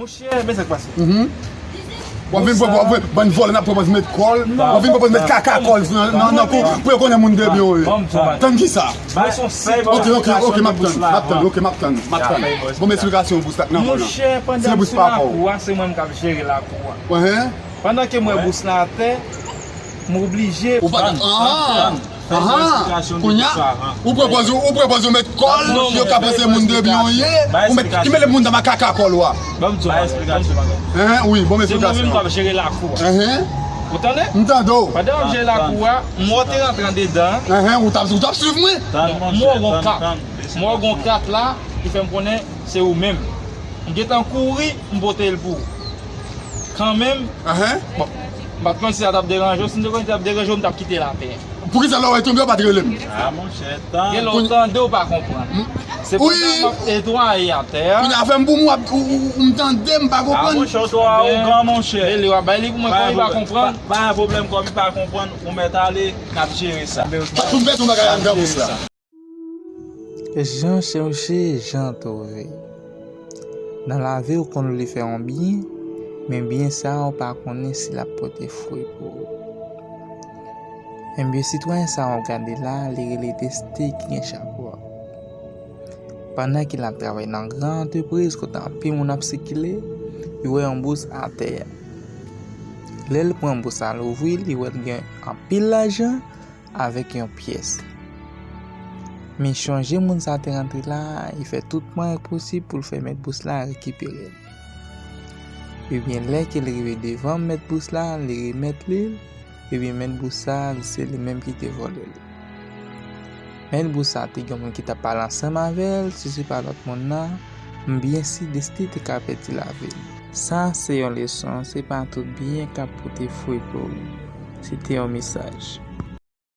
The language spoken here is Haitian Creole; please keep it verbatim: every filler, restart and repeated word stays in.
Monchè, men sa k pase. W ap vin pran, w ap vin, bann vòlè n ap pran pòz met kòl. W ap vin pran pòz met kaka kòl nan, nan, nan kou pou yo konnen moun debyen yo ye. Tann kisa? Mwen se yon sèl. Ok, ok, ok, m ap tann, m ap tann, ok, m ap tann, m ap tann. Bon, men esplikasyon bous la k nan kò nan. Monchè, pandan m sou lakou a, se mwen m k ap jere lakou a. Pandan ke m wè bous la atè, m oblije. Ou pa, ahan, ahan. Kounye a, ou pran pòz, ou pran pòz yo met kòl, yo ka panse moun debyen yo ye. Ou met, ki mele moun nan kaka kòl ou a. Ban m di w, ban m di w. Wi, bon, men esplikasyon. Se mwen menm k ap jere lakou a. Ou tande? M tande w. Pandan m ap jere lakou a, m wè w te rantre andedan. Ou t ap, ou t ap swiv mwen. M wè w gon kat. M wè w gon kat la, ki fè m konnen se ou menm. M gentan kouri, m pote l pou ou. Kanmenm, bon, m pa t konn si sa t ap deranje w. Si m te konn si sa t ap deranje w, m t ap kite l atè. Poukisa lè w wè l tonbe, w pa t rele m? Gen lè w tande, w pa konprann. Se pou sa m ap netwaye atè a. Kounye a fè m pou mwen, w ap, ou, ou, ou, m tande, m pa konprann. Monchè, w twa ou gran, monchè. Rele, w ap bay li pou mwen, kòm li pa konprann. Pa gen pwoblèm, kòm li pa konprann, ou mèt ale, n ap jere sa. Pou m mete yon bagay anndan pou sa. Jan chèche, jan twouve. Nan lavi, ou konn vle fè yon byen, men byen sa a, ou pa konnen si l ap pote fwi pou ou. Enben, sitwayen sa a w ap gade la, li rele Desti ki gen chapwa. Pandan ke l ap travay nan gran antrepriz kote anpil moun ap sikile, li wè yon bous atè a. Lè l pran bous la, l ouvri l, li wè l gen anpil lajan, avèk yon pyès. Men chonje moun sa te rantre la, li fè tout mwayen posib pou l fè mèt bous la rekipere l. Ebyen, lè ke l rive devan mèt bous la, li remèt li l, ebyen, mèt bous sa, se li menm ki te vòlè l. Mèt bous sa te gen moun ki t ap pale ansanm avè l, si se pa lòt moun nan, m byen si Desti te ka pèdi lavi l. Sa se yon leson, se pa tout byen k ap pote fwi pou ou. Se te yon mesaj.